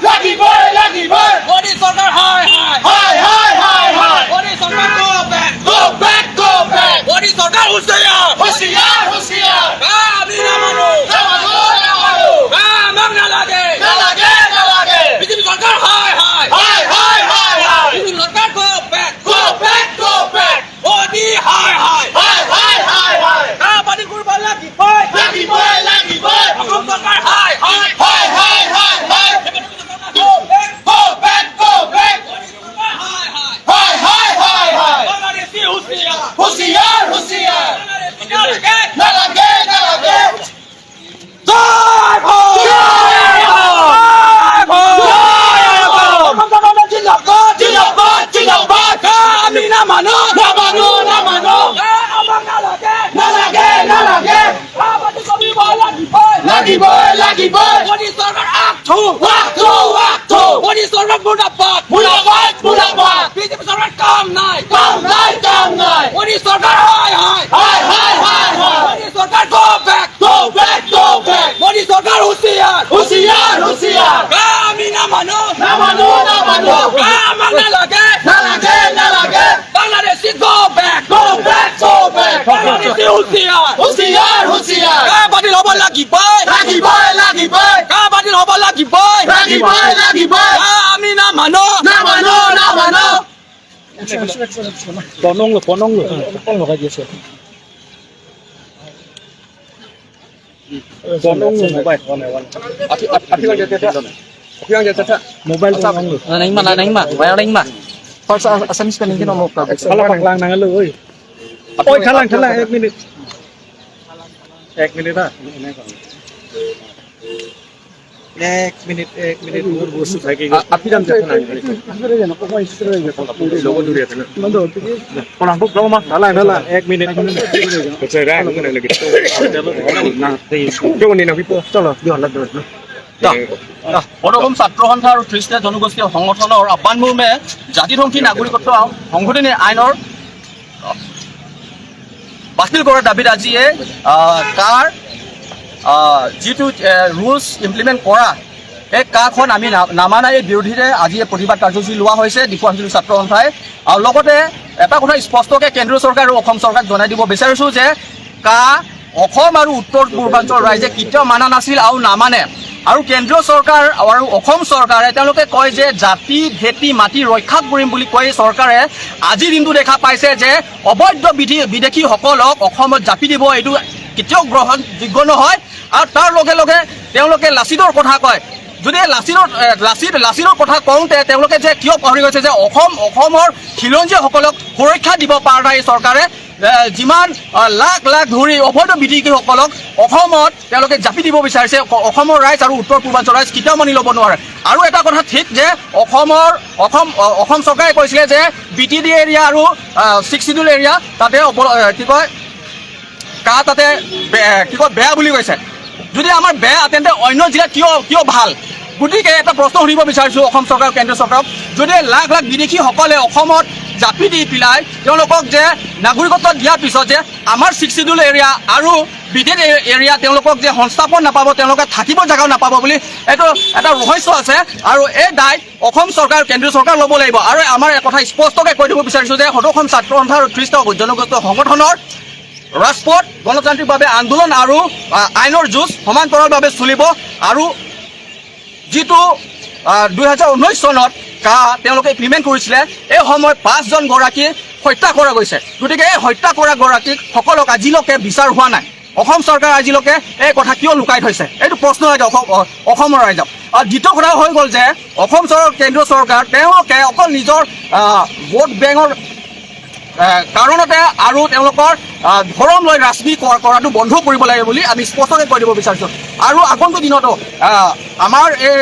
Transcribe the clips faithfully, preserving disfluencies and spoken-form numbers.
লাগিবই, লাগিবই। মোদী চৰকাৰ হায় হায়। হায়, হায়, হায়, হায়। মোদী চৰকাৰ go back। Go back, go back। Modi চৰকাৰ হুঁচিয়াৰ। হুঁচিয়াৰ, হুঁচিয়াৰ। বা আমি নামানো। নামানো, নামানো। বা আমাক নালাগে। নালাগে, নালাগে। বিজেপি চৰকাৰ হায় হায়। হায়, হায়, হায়, হায়। বিজেপি চৰকাৰ go back। Go back, go back। Modi হায় হায়। হায়, হায়, হায়, হায়। কা বাতিল কৰিব লাগিবই। লাগিবই, লাগিবই। অসম চৰকাৰ হায় হায়। হায়, হায়, হায়, হায়। Go back। Go back, go back। Modi চৰকাৰ হায় হায়। হায়, হায়, হায়, হায়। বাংলাদেশী হুঁচিয়াৰ। হুঁচিয়াৰ, হুঁচিয়াৰ। বাংলাদেশী নালাগে। নালাগে, নালাগে। জয় হোক! জয় হোক! জয় হোক! অসম চৰকাৰ জিন্দাবাদ! জিন্দাবাদ! জিন্দাবাদ! আমি নামানো! নামানো! নামানো! আমাক নালাগে! নালাগে! নালাগে! কা বাতিল কৰিব লাগিবই! লাগিবই! লাগিবই! মোদী চৰকাৰ আঁঠু! আঁঠু! আঁঠু! মোদী চৰকাৰ মুৰ্দাবাদ! মুৰ্দাবাদ! মুৰ্দাবাদ! বিজেপি চৰকাৰ কাম নাই! কাম নাই! কাম নাই! মোদী চৰকাৰ হায় হায়! হায়, হায়, হায়, হায়! মোদী চৰকাৰ go back! Go back, go back! Modi চৰকাৰ হুঁচিয়াৰ! হুঁচিয়াৰ, হুঁচিয়াৰ! কা আমি নামানো! নামানো, নামানো! কা আমাক নালাগে! নালাগে, নালাগে! Bangladeshi go back! Go back, go back! Bangladeshi হুঁচিয়াৰ! হুঁচিয়াৰ, হুঁচিয়াৰ! কা বাতিল হ'ব লাগিবই! লাগিবই, লাগিবই! কা বাতিল হ'ব লাগিবই! লাগিবই, লাগিবই! কা আমি নামানো! নামানো, নামানো! Ponong lo, ponong lo. Ponong lo kaji se. Ponong lo mobile. Api, api, api lang jatah. Api lang jatah. Mobile ponong lo. Nang ma, nang ma. Mobile nang ma. First Assamese speaking kino mo ka. Hala paklang nang lo, oi. Oi, thalang, thalang, ek minute. Ek minute, ha. এক মিনিট, এক মিনিট, মোৰ বস্তু থাকি গ'ল। আ-, আপনি দাম দেখুন আগে। লগত দূরে আছে না? পলাং, পলাং, পলাং, পলাং, দালা, দালা, এক মিনিট। আচ্ছা, রাখ, ওখানে লেগে। না, এই, কেউ নেই না, বিপদ, চলো, দুই হাজার দশ, না? ত, ত, বড় অসম ছাত্ৰ সন্থা আৰু ত্ৰিশ জনগোষ্ঠীয় সংগঠনৰ আহ্বান মৰ্মে জাতিধ্বংসী নাগৰিকত্ব সংশোধনী আইনৰ বাতিল কৰাৰ দাবীত আজিয়ে, আহ, কাৰ, আহ, যিটো, এ, ৰুলছ ইমপ্লিমেণ্ট কৰা, এই কাখন আমি না-, নামানা এই বিৰোধীৰে আজি এই প্ৰতিবাদ কাৰ্যসূচী লোৱা হৈছে ডিফু আঞ্চলিক ছাত্ৰ সন্থাই। আৰু লগতে এটা কথা স্পষ্টকৈ কেন্দ্ৰীয় চৰকাৰ আৰু অসম চৰকাৰক জনাই দিব বিচাৰিছোঁ যে কা অসম আৰু উত্তৰ পূৰ্বাঞ্চল ৰাইজে কেতিয়াও মানা নাছিল আৰু নামানে। আৰু কেন্দ্ৰীয় চৰকাৰ আৰু অসম চৰকাৰে তেওঁলোকে কয় যে জাতি, ভেটি, মাটি ৰক্ষা কৰিম বুলি কৈ চৰকাৰে আজিৰ দিনটো দেখা পাইছে যে অবৈধ বিধি, বিদেশীসকলক অসমত জাপি দিব, এইটো কেতিয়াও গ্ৰহণযোগ্য নহয়। আৰু তাৰ লগে লগে তেওঁলোকে লাচিতৰ কথা কয়। যদি লাচিতৰ, এ, লাচিত, লাচিতৰ কথা কওঁতে তেওঁলোকে যে কিয় পাহৰি গৈছে যে অসম, অসমৰ খিলঞ্জীয়াসকলক সুৰক্ষা দিব পৰা নাই চৰকাৰে। এ, যিমান, আ, লাখ লাখ ধৰি অবৈধ বিদেশীসকলক অসমত তেওঁলোকে জাপি দিব বিচাৰিছে। অ-, অসমৰ ৰাইজ আৰু উত্তৰ পূৰ্বাঞ্চলৰ ৰাইজ কেতিয়াও মানি ল'ব নোৱাৰে। আৰু এটা কথা ঠিক যে অসমৰ, অসম, অ-, অসম চৰকাৰে কৈছিলে যে বি টি ডি এৰিয়া আৰু, আ, ছিক্স শ্বিডিউল এৰিয়া তাতে অপ-, আ, কি কয়, কা তাতে বে-, কি কয়, বেয়া বুলি কৈছে। যদি আমাৰ বেয়া, তেন্তে অন্য জিলাত কিয়, কিয় ভাল? গতিকে এটা প্ৰশ্ন সুধিব বিচাৰিছোঁ অসম চৰকাৰ, কেন্দ্ৰীয় চৰকাৰক, যদি লাখ লাখ বিদেশীসকলে অসমত জাপি দি পেলাই তেওঁলোকক যে নাগৰিকত্ব দিয়াৰ পিছত যে আমাৰ ছিক্স শ্বিডিউল এৰিয়া আৰু B T D A-, area তেওঁলোকক যে সংস্থাপন নাপাব, তেওঁলোকে থাকিব জেগাও নাপাব বুলি এইটো এটা ৰহস্য আছে। আৰু এই দায় অসম চৰকাৰ, কেন্দ্ৰীয় চৰকাৰ ল'ব লাগিব। আৰু আমাৰ এক কথা স্পষ্টকৈ কৈ দিব বিচাৰিছোঁ যে সদৌ অসম ছাত্ৰ সন্থা আৰু ত্ৰিশটা জনগোষ্ঠীয় সংগঠনৰ ৰাজপথ গণতান্ত্ৰিকভাৱে আন্দোলন আৰু, আ, আইনৰ যুঁজ সমান্তৰালভাৱে চলিব। আৰু যিটো, আ, দুই হাজাৰ ঊনৈশ চনত কা তেওঁলোকে ইমপ্লিমেণ্ট কৰিছিলে, এই সময়ত পাঁচজন গৰাকী হত্যা কৰা গৈছে। গতিকে এই হত্যা কৰা গৰাকীসকলক আজিলৈকে বিচাৰ হোৱা নাই। অসম চৰকাৰে আজিলৈকে এই কথা কিয় লুকাই থৈছে, এইটো প্ৰশ্ন হৈ যায় অসম, অ-, অসমৰ ৰাইজক। আৰু দ্বিতীয় কথা হৈ গ'ল যে অসম চৰকাৰ, কেন্দ্ৰীয় চৰকাৰ তেওঁলোকে অকল নিজৰ, আ, ভোট বেংকৰ, আ, কাৰণতে আৰু তেওঁলোকৰ, আ, ধৰ্ম লৈ ৰাজনীতি কৰ-, কৰাটো বন্ধ কৰিব লাগে বুলি আমি স্পষ্টকৈ কৈ দিব বিচাৰিছোঁ। আৰু আগন্তুক দিনতো, আ, আমাৰ এই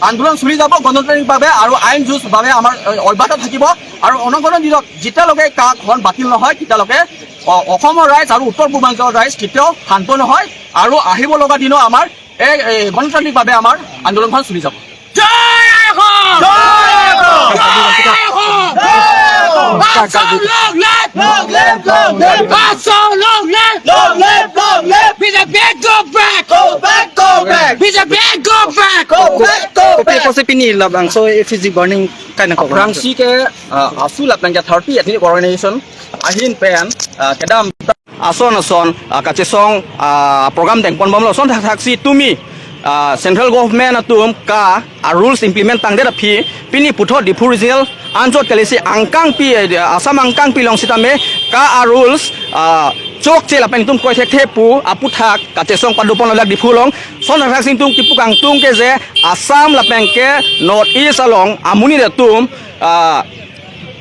আন্দোলন চলি যাব গণতান্ত্ৰিকভাৱে আৰু আইন যুঁজ বাবে আমাৰ, আ, অব্যাহত থাকিব। আৰু অনাগত দিনত যেতিয়ালৈকে কাখন বাতিল নহয়, তেতিয়ালৈকে অ-, অসমৰ ৰাইজ আৰু উত্তৰ পূৰ্বাঞ্চলৰ ৰাইজ কেতিয়াও শান্ত নহয়। আৰু আহিব লগা দিনো আমাৰ এই, এই গণতান্ত্ৰিকভাৱে আমাৰ আন্দোলনখন চলি যাব। জয় আই অসম! জয় আই অসম! জয় আই অসম! জয় আই অসম! Pass on, long live! Long live, long live! Pass on, long live! Long live, long live! B J P go back! Go back, go back! B J P go back! Go back, go Kopi apotsi pini labangso effigy burning kainangkok? Aphrangsi ke, ah, AASU lapen ke thirty ethnic organization ahin pen, ah, kedam ason ason, ah, kachesong, ah, program dengponbomlo. Ason thakthaksi tumi, ah, central government atum ka a rules implement tangdet aphi pini puthot Diphu Regional anchot kalisi angkangpi, eh, Assam angkangpi along sitame ka a rules, ah, chokche lapen itum kroithekthe pu aputhak kachesong padoponlo dak Diphu along. Ason thakthaksi itum kipu kangtung ke je Assam lapen ke North East along amonit atum, ah,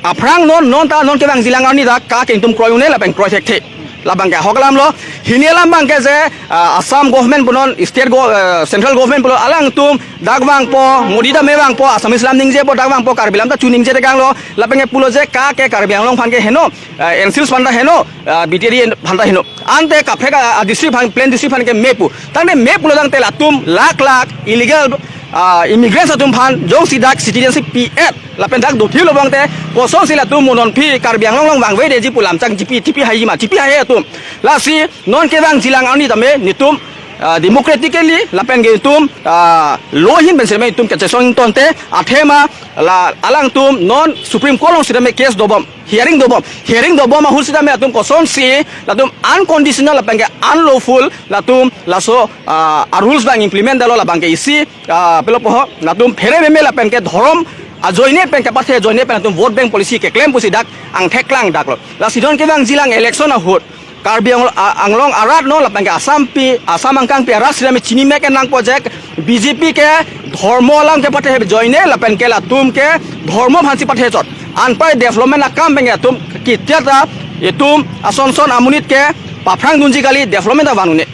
aphrang non, non ta non kevangjilang arni ta ka ke itum kroi un-e lapen kroithekthe. Labang ke ahok alamlo. Hini alam abang ke je, ah, Assam government punon, state go-, ah, central government pulo alangtum dak vangpo, Modi ta me vangpo, Assamese alam ningjepo, dak vangpo, Karbi alam ta chu ningje tekanglo. Lapen ke pulo je ka ke Karbi Anglong aphan ke heno, ah, N C Hills aphan ta heno, ah, B T D aphan ta heno. Ante kaprek a, a district aphan, plain district aphan ke me pu. Tangte me pulo tangte latum lakh lakh illegal, ah, immigrants atum aphan jongsi dak citizenship pi-et lapen dak dothilo abangte kosonsi latum mo non aphi Karbi Anglong along vangvedetji pu lamchak chipi, chipi haiji ma, chipi hai atum. Lasi non kevangjilang arni tame netum, ah, democratically lapen ke itum, ah, law ahin pen sitame itum kachesong ingtonte athema la alangtum non Supreme Court along sitame case dobom, hearing dobom, hearing dobom ahut sitame atum kosonsi latum unconditional lapen ke unlawful latum laso, ah, a rules abang implement detlo labang ke isi, ah, pelo poho latum phere meme lapen ke dhorom ajoine pen kepathe ajoine pen latum vote bank policy keklem pusi dak angthek klang daklo. Lasi non kevangjilang election ahut Karbi Anglong, a-, Anglong arat non lapen ke Assam pi, Assam angkangpi arat sitame chini mek nangpo je B J P ke dhormo alam kepathe ajoine lapen ke latum ke dhormo aphansi pathe chot. Anpar development akam pen ke atum kitia ta itum ason son amonit ke paphrang dunji kali, development ta van un-e.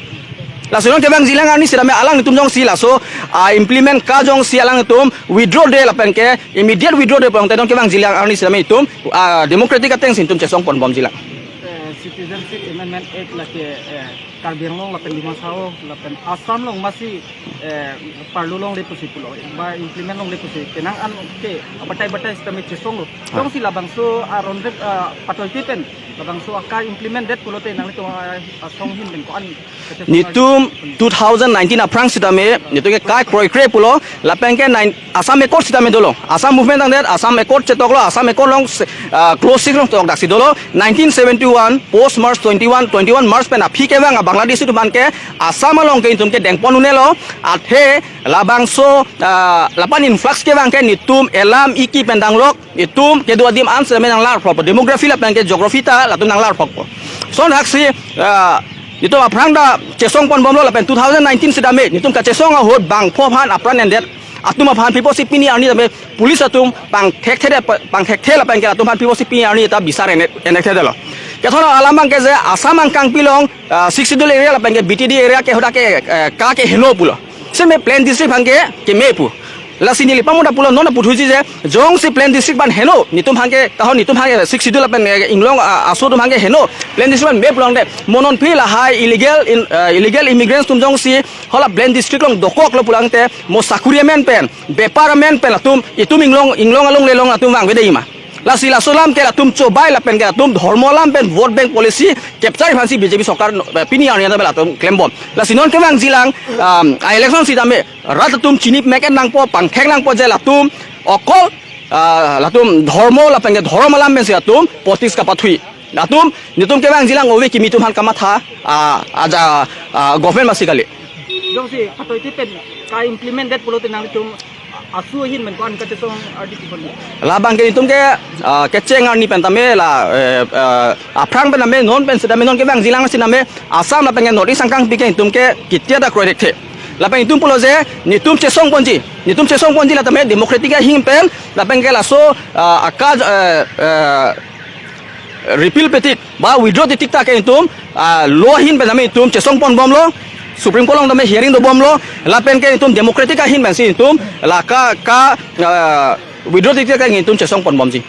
Lasi non kevangjilang arni sitame alangtum jongsi laso, ah, implement ka jongsi alangtum withdraw det lapen ke immediate withdraw det pu tangte non kevangjilang arni sitame itum, ah, democratic atengsi itum chesong ponbomjilang. Eh, Citizenship Amendment Act lake, eh, Karbi Anglong lapen Dima Hasao lapen Assam along masi, eh, parlu longle pusi pulo, ba implement longle pusi. Penang an ke abatai batai sitame chesonglo. Ah. Jongsi labangso aron rep, ah, patoite pen labangso aka implement det pulote nanglitum, ah, asong ahin pen ko-an kachesong? Netum two thousand nineteen aphrang sitame netum ke kai kroikre pulo, lapen ke nine Assam Accord sitame dolo. Assam movement tangdet Assam Accord chetoklo, Assam Accord along se-, ah, clause six along tok daksi dolo. Nineteen seventy-one, post March twenty-one, twenty-one March pen aphi kevang a Bangladesh atum aphan ke Assam along ke itum ke dengpon un-elo. Athe labangso, ah, lapan influx kevang ke netum elam iki pen danglok, itum kedo adim an sitame nanglarphokpo, demography lapen ke geography ta latum nanglarphokpo. Ason thaksi, ah, netum aphrang ta chesong ponbomlo lapen two thousand nineteen sitame netum kachesong ahut bangpho aphan apran endet atum aphan pi apotsi pini arni tame police atum pangthekthe, pangthekthe lapen ke atum aphan pi apotsi pini arni ta bisar enek, enekthedetlo. Kethon alam abang ke je Assam angkangpi along, ah, Sixth Schedule area lapen ke B T D area ke hadak ke, eh, ka ke heno pulo. Seme plain district aphan ke keme pu. Lasi neli pamota pulo non puthuji je jongsi plain district aphan heno, netum aphan ke, tahon netum aphan ke Sixth Schedule lapen, eh, inglong, ah, aso atum aphan ke heno, plain district aphan me pulang de. Mo non aphi lahai illegal in, eh, illegal immigrants atum jongsi hala plain district along dokoklo pulang te mo sakuri amen pen, bepar amen pen atum itum inglong, inglong along lelong atum vangvedeji ma. Lasi laso alam ke latum chobai lapen ke latum dhormo alam pen vote bank policy capture aphansi B J P sorkar, eh, pini arni ta latum klembom. Lasi non kevangjilang, um, a election sitame rat atum chini mek nangpo, pangthek nangpo je latum okol, ah, latum dhormo lapen ke dhorom alam pensi latum politics kapathui. Latum, netum kevangjilang ove kimi atum aphan kamatha, ah, aja, ah, government masi kali. Jongsi patoite pen ka implement det pulote nanglitum AASU ahin pen ko-an kachesong ardi kipon? Labang ke netum ke, ah, kecheng arni pen tame la, eh, eh, aphrang pen tame non pen sitame non kevangjilang sitame Assam lapen ke North East angkangpi ke netum ke kitia ta kroithekthe. Lapen netum pulo je netum chesong ponji, netum chesong ponji la tame democratic ahin pen lapen ke laso, ah, aka, eh, eh, repeal petik ba withdraw titik ta ke netum, ah, law ahin pen tame netum chesong ponbomlo, Supreme Court along tame hearing dobomlo, lapen ke netum democratic ahin pensi netum la ka, ka, ah, withdraw titik ta ke netum chesong ponbomji.